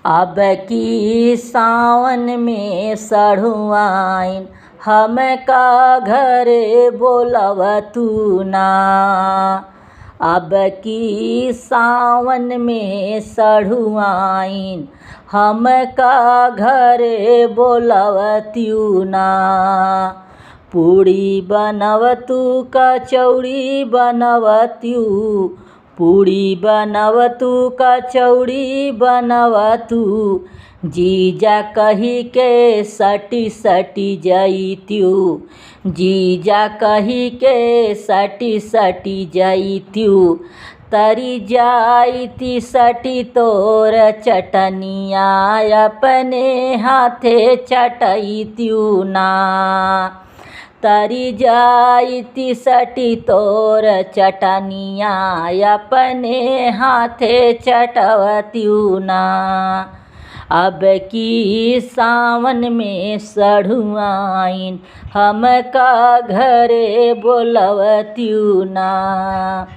अब की सावन में सढ़ुआइन हम का घरे बोलव तू ना। अब की सावन में सढ़ुआइन हम का घरे बोलवत्यू ना। पूड़ी बनवतू कचौड़ी बनवत्यू, पूड़ी बनवतू कचौड़ी बनवतू, जीजा कही के सटी सटी जैत्यू, जीजा कही के सटी सटी जैत्यू। तरी जाइती सटी तोर चटनिया अपने हाथे चटैत्यू ना। तरी जाइती सटी तोर चटनिया अपने हाथे चटवत्यू ना। अब की सावन में सढ़ुआइन हम का घरे बोलवत्यू ना।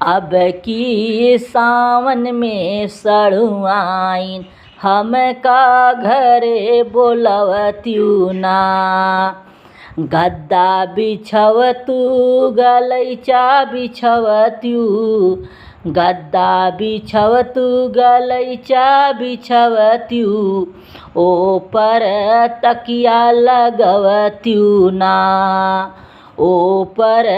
अब की सावन में सढ़ुआइन हम का घरे बोलवत्यू ना। गद्दा बिछवतू गलैचा बिछवत्यू, गद्दा बिछवतू गलैचा बिछवत्यू, ओ पर तकिया लगवत्यू ना, ओ पर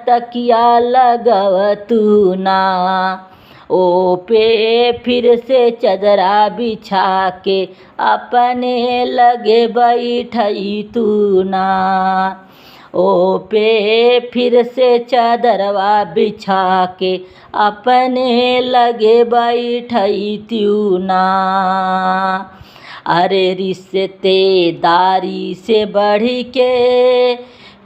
तकिया लगवतू ना। ओ पे फिर से चदरा बिछा के अपने लगे बैठई तू ना। ओ पे फिर से चदरवा बिछा के अपने लगे बैठई तू ना। अरे रिश्तेदारी से बढ़ के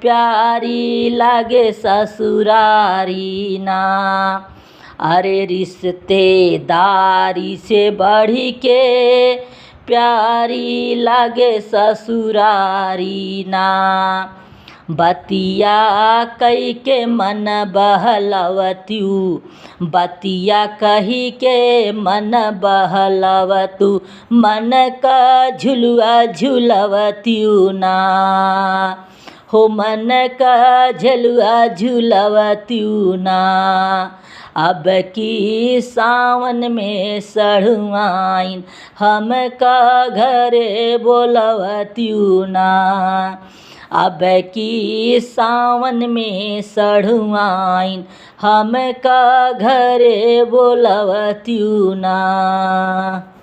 प्यारी लागे ससुरारी ना। अरे रिश्तेदारी से बढ़ के प्यारी लागे ससुरारी ना। बतिया कही के मन बहलवत्यू, बतिया कही के मन बहलवतू, मन का झुलुआ झुलवत्यू ना। हो मन का झुलुआ झुलवत्यू ना। अब की सावन में सढ़ुआइन हम का घरे बोलवत्यू ना। अब की सावन में सढ़ुआइन हम का घरे बोलवत्यू ना।